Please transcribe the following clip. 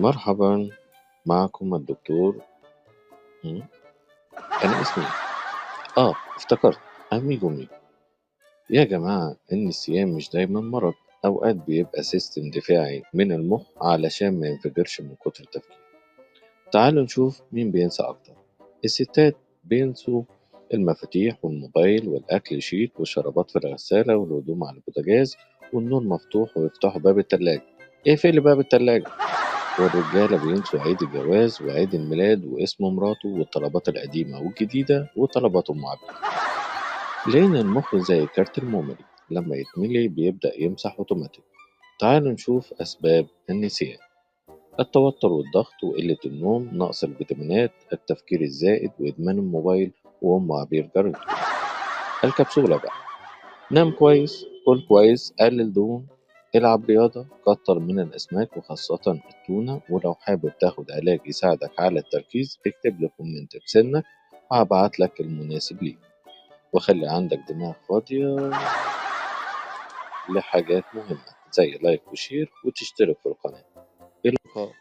مرحبا، معكم الدكتور. أنا اسمي افتكرت أميجو ميجو. يا جماعة، النسيان مش دايما مرض، أوقات بيبقى system دفاعي من المخ علشان ما ينفجرش من كتر التفكير. تعالوا نشوف مين بينسى أكتر. الستات بينسوا المفاتيح والموبايل والأكل شيت والشرابات في الغسالة والهدوم على البوتاجاز والنور مفتوح ويفتحوا باب التلاجة، اقفلي باب التلاجة. والرجالة بينسوا عيد الجواز وعيد الميلاد واسم مراته والطلبات القديمة والجديدة وطلبات أم عبد. لأن المخ زي كارت ال memory، لما يتملي بيبدأ يمسح اوتوماتيك. تعالوا نشوف أسباب النسيان: التوتر والضغط وقلة النوم، نقص الفيتامينات، التفكير الزائد، وإدمان الموبايل، وأم عبير جارته. الكبسولة بقى: نام كويس، كل كويس، قلل دهون، العب رياضة، كتر من الأسماك وخاصة التونة. ولو حابب تاخد علاج يساعدك على التركيز اكتب لي comment بسنك وهبعت لك المناسب ليك. وخلي عندك دماغ فاضية لحاجات مهمة زي like و share وتشترك في القناة. إلى اللقاء.